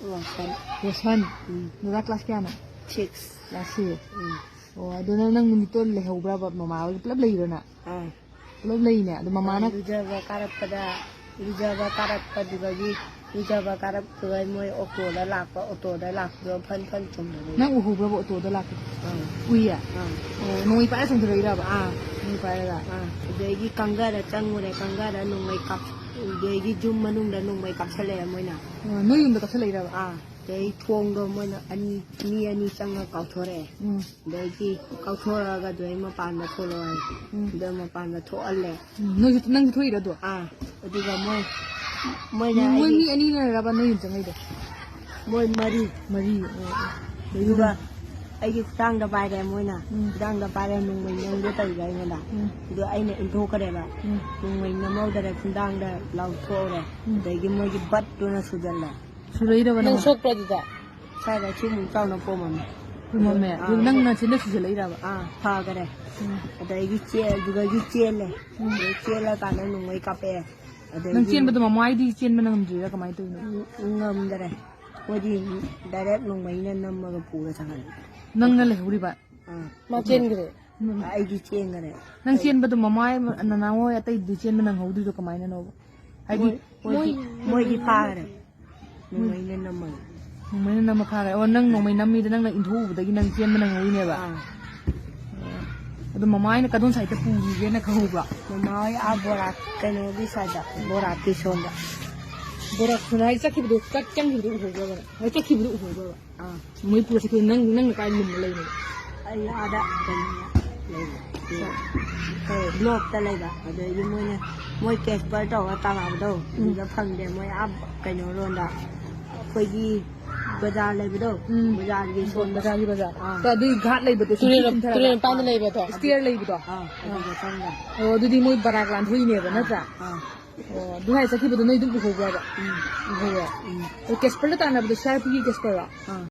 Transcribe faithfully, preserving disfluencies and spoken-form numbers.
ꯔꯣꯁꯟ꯫ ꯔꯣꯁꯟ? ꯎꯝ꯫ ꯗꯗꯥ ꯀ꯭ꯂꯥꯁ ꯀꯌꯥꯅꯣ? Six. Class six? ꯎꯝ꯫ ꯑꯣ, ꯑꯗꯣ ꯅꯪ, ꯅꯪ ꯅꯨꯃꯤꯠꯇꯣ ꯂꯩꯍꯧꯕ꯭ꯔꯕ? ꯃꯃꯥ ꯍꯣꯏꯒ ꯄꯨꯂꯞ ꯂꯩꯔꯤꯔꯣ ꯅꯪ? ꯑꯥ꯫ ꯄꯨꯂꯞ ꯂꯩꯔꯤꯅꯦ꯫ ꯑꯗꯣ ꯃꯃꯥꯅ ꯂꯨꯖꯕ ꯀꯥꯔꯛꯄꯗ, ꯂꯨꯖꯕ ꯀꯥꯔꯛꯄꯗꯨꯗꯒꯤ, ꯂꯨꯖꯕ ꯀꯥꯔꯛꯄꯗꯨꯗ ꯃꯣꯏ ꯑꯣꯇꯣꯗ ꯂꯥꯛꯄ, ꯑꯣꯇꯣꯗ ꯂꯥꯛꯄꯗꯣ ꯐꯟ ꯐꯟ ꯆꯣꯡꯊꯔꯛꯏ꯫ ꯅꯪ ꯎꯍꯧꯕ꯭ꯔꯕ ꯑꯣꯇꯣꯗ ꯂꯥꯛꯄꯗꯣ? ꯑꯥ꯫ ꯎꯏꯌꯦ? ꯑꯥ꯫ ꯑꯣ, ꯅꯣꯡꯃꯩ ꯄꯥꯏꯔ ꯆꯣꯡꯊꯔꯛꯏꯔꯕ? ꯑꯥ꯫ ꯅꯣꯡꯃꯩ ꯄꯥꯏꯔꯒ? ꯑꯥ꯫ ꯑꯗꯒꯤ ꯀꯪꯒꯔ ꯆꯪꯉꯨꯔꯦ, ꯀꯪꯒꯔ ꯅꯣꯡꯃꯩ ꯀꯥꯞ-, ꯑꯗꯒꯤ ꯌꯨꯝ ꯃꯅꯨꯡꯗ ꯅꯣꯡꯃꯩ ꯀꯥꯞꯁꯜꯂꯛꯑꯦ ꯃꯣꯏꯅ꯫ ꯑꯣ, ꯅꯣꯏ ꯌꯨꯝꯗ ꯀꯥꯞꯁꯜꯂꯛꯏꯔꯕ? ꯑꯥ꯫ ꯑꯗꯩ ꯊꯣꯡꯗꯣ ꯃꯣꯏꯅ ꯑꯅꯤ, ꯃꯤ ꯑꯅꯤ ꯆꯪꯉ ꯀꯥꯎꯊꯣꯔꯛꯑꯦ꯫ ꯎꯝ꯫ ꯑꯗꯩꯗꯤ ꯀꯥꯎꯊꯣꯔꯛꯑꯒ ꯑꯗꯨꯗꯩ ꯃꯄꯥꯟꯗ ꯊꯣꯛꯂꯛꯑꯣ ꯍꯥꯏ꯫ ꯎꯝ꯫ ꯑꯗꯨ ꯃꯄꯥꯟꯗ ꯊꯣꯛꯍꯜꯂꯦ꯫ ꯎꯝ꯫ ꯅꯣꯏꯁꯨ, ꯅꯪꯁꯨ ꯊꯣꯛꯏꯔꯣ ꯑꯗꯣ? ꯑꯥ꯫ ꯑꯗꯨꯒ ꯃꯣꯏ, ꯃꯣꯏꯅ ꯃꯣꯏ, ꯃꯣꯏ ꯑꯩꯒꯤ ꯃꯤ ꯑꯅꯤꯅꯔꯕ ꯅꯣꯏ ꯌꯨꯝ ꯆꯪꯉꯛꯏꯗꯣ? ꯃꯣꯏ ꯃꯔꯤ꯫ ꯃꯔꯤ? ꯑꯣ, ꯑꯣ꯫ ꯑꯗꯨꯒ ꯑꯩꯒꯤ ꯈꯨꯗꯥꯡꯗ ꯄꯥꯏꯔꯦ ꯃꯣꯏꯅ꯫ ꯎꯝ꯫ ꯈꯨꯗꯥꯡꯗ ꯄꯥꯏꯔꯦ, ꯅꯣꯡꯃꯩ ꯅꯝꯒꯦ ꯇꯧꯔꯤꯕ ꯑꯩꯉꯣꯟꯗ꯫ ꯎꯝ꯫ ꯑꯗꯣ ꯑꯩꯅ ꯏꯟꯊꯣꯛꯈ꯭ꯔꯦꯕ꯫ ꯎꯝ꯫ ꯅꯣꯡꯃꯩ ꯅꯝꯍꯧꯗꯔꯦ, ꯈꯨꯗꯥꯡꯗ ꯂꯥꯎꯊꯣꯛꯍꯧꯔꯦ꯫ ꯎꯝ꯫ ꯑꯗꯒꯤ ꯃꯣꯏꯒꯤ ꯕꯠꯇꯨꯅ ꯁꯨꯖꯜꯂꯦ꯫ ꯁꯨꯔꯛꯏꯔꯕ ꯅꯪ ꯅꯪ? ꯁꯣꯛꯄ꯭ꯔꯣ ꯑꯗꯨꯗ? ꯁ꯭ꯋꯥꯏꯗ ꯁꯤ ꯃꯨꯛ ꯆꯥꯎꯅ ꯄꯣꯝꯃꯝꯃꯦ꯫ ꯄꯣꯝꯃꯝꯃꯦ? ꯑꯥ꯫ ꯑꯗꯨ ꯅꯪ ꯅꯆꯤꯟꯗ ꯁꯨꯖꯜꯂꯛꯏꯔꯕ? ꯑꯥ, ꯐꯈꯔꯦ꯫ ꯎꯝ꯫ ꯑꯗꯒꯤ ꯆꯦ-, ꯑꯗꯨꯗꯒꯤ ꯆꯦꯜꯂꯦ꯫ ꯎꯝ꯫ ꯑꯗꯩ ꯆꯦꯜꯂꯀꯥꯟꯗ ꯅꯣꯡꯃꯩ ꯀꯥꯞꯄꯛꯑꯦ꯫ ꯑꯗꯒꯤ ꯅꯪ ꯆꯦꯟꯕꯗꯣ ꯃꯃꯥꯏꯗꯤ ꯆꯦꯟꯕ ꯉꯝꯗ꯭ꯔꯤꯔꯥ ꯀꯃꯥꯏꯅ ꯇꯧꯔꯤꯅꯣ? ꯎꯝ, ꯉꯝꯗꯔꯦ꯫ ꯃꯣꯏꯗꯤ ꯗꯥꯏꯔꯦꯛ ꯅꯣꯡꯃꯩꯅ ꯅꯝꯃꯒ ꯄꯨꯔ ꯆꯪꯍꯜꯂꯦ꯫ ꯅꯪꯅ ꯂꯩꯍꯧꯔꯤꯕ? ꯑꯥ꯫ ꯃꯥ ꯆꯦꯟꯈ꯭ꯔꯦ꯫ ꯎꯝ꯫ ꯑꯩꯗꯤ ꯆꯦꯟꯈꯔꯦ꯫ ꯅꯪ ꯆꯦꯟꯕꯗꯣ ꯃꯃꯥꯏ ꯅꯅꯥꯎ ꯍꯣꯏ ꯑꯇꯩꯗꯤ ꯆꯦꯟꯕ ꯅꯪꯍꯧꯗ꯭ꯔꯤꯗꯣ ꯀꯃꯥꯏꯅꯅꯣꯕ? ꯍꯥꯏꯗꯤ ꯃꯣꯏ, ꯃꯣꯏꯗꯤ, ꯃꯣꯏ ꯃꯣꯏꯗꯤ ꯐꯥꯈꯔꯦ꯫ ꯅꯣꯡꯃꯩꯅ ꯅꯝꯃꯒ꯫ ꯅꯣꯡꯃꯩꯅ ꯅꯝꯃ ꯐꯥꯈ꯭ꯔꯦ꯫ ꯑꯣ, ꯅꯪ ꯅꯣꯡꯃꯩ ꯅꯝꯃꯤꯗ ꯅꯪꯅ ꯏꯟꯊꯣꯛꯎꯕꯗꯒꯤ ꯅꯪ ꯆꯦꯟꯕ ꯅꯪꯍꯧꯔꯤꯅꯦꯕ? ꯑꯥ꯫ ꯑꯣ꯫ ꯑꯗꯣ ꯃꯃꯥ ꯍꯣꯏꯅ ꯀꯗꯣꯝ ꯁꯥꯏꯗꯇ ꯄꯨꯈꯤꯒꯦꯅ ꯈꯪꯍꯧꯕ꯭ꯔꯣ? ꯃꯃꯥ ꯍꯣꯏ ꯑꯥ ꯕꯣꯔꯥ, ꯀꯩꯅꯣꯒꯤ ꯁꯥꯏꯗ, ꯕꯣꯔꯥ ꯀꯤꯁꯣꯟꯗ꯫ ꯕꯣꯔꯥ ꯀꯤꯁꯣꯟ ꯍꯥꯏ ꯆꯠꯈꯤꯕꯗꯣ, ꯆꯠ-, ꯆꯪꯈꯤꯕꯗꯣ ꯎꯍꯧꯕ꯭ꯔꯕ ꯅꯪ? ꯍꯣꯏ, ꯆꯠꯈꯤꯕꯗꯣ ꯎꯍꯧꯕ꯭ꯔꯕ? ꯑꯥ꯫ ꯃꯣꯏ ꯄꯨꯔ ꯆꯠꯈꯤꯕ ꯅꯪ, ꯅꯪꯅ ꯀꯥꯏ ꯂꯨꯝꯃ ꯂꯩꯅꯣ? ꯑꯩ ꯑꯥꯗ ꯀꯩꯅꯣ ꯂꯩꯕ, ꯀꯩ, ꯕ꯭ꯂꯣꯛꯇ ꯂꯩꯕ꯫ ꯑꯗꯩꯗꯤ ꯃꯣꯏꯅ, ꯃꯣꯏ ꯀꯦꯁꯄꯔ ꯇꯧꯔꯒ ꯇꯥꯟꯅꯕꯗꯣ, ꯎꯝ꯫ ꯑꯗꯨꯗ ꯐꯪꯗꯦ꯫ ꯃꯣꯏ ꯑꯥ ꯀꯩꯅꯣꯔꯣꯝꯗ, ꯑꯩꯈꯣꯏꯒꯤ ꯕꯖꯥꯔ ꯂꯩꯕꯗꯣ, ꯎꯝ꯫ ꯕꯖꯥꯔꯒꯤ ꯁꯣꯝꯗ꯫ ꯕꯖꯥꯔꯒꯤ ꯕꯖꯥꯔ꯫ ꯑꯥ꯫ ꯑꯗꯨꯏ ꯘꯥꯠ ꯂꯩꯕꯗꯣ, ꯇꯨꯔꯦꯜ, ꯆꯤꯡꯊꯤ ꯆꯤꯡꯊꯔꯒ꯫ ꯇꯨꯔꯦꯜ ꯃꯄꯥꯟꯗ ꯂꯩꯕꯗꯣ? ꯏꯁꯇꯤꯌꯔ ꯂꯩꯕꯗꯣ? ꯑꯥ, ꯑꯗꯨꯗ ꯆꯪꯕ꯫ ꯑꯣ, ꯑꯗꯨꯗꯤ ꯃꯣꯏ ꯕꯔꯥꯛ ꯂꯥꯟꯊꯣꯛꯏꯅꯦꯕ, ꯑꯥ, ꯅꯠꯇ꯭ꯔꯥ? ꯑꯥ꯫ ꯑꯣ, ꯑꯗꯨ ꯍꯥꯏ ꯆꯠꯈꯤꯕꯗꯣ ꯅꯣꯏ ꯑꯗꯨꯝ ꯎꯍꯧꯕ꯭ꯔꯕ? ꯎꯝ꯫ ꯎꯍꯧꯋꯦ? ꯎꯝ꯫ ꯑꯗꯣ ꯀꯦꯁꯄꯔꯗ ꯇꯥꯟꯅꯕꯗꯣ ꯁꯤ ꯑꯥꯔ ꯄꯤꯒꯤ ꯀꯦꯁꯄꯔꯔꯣ? ꯑꯥ꯫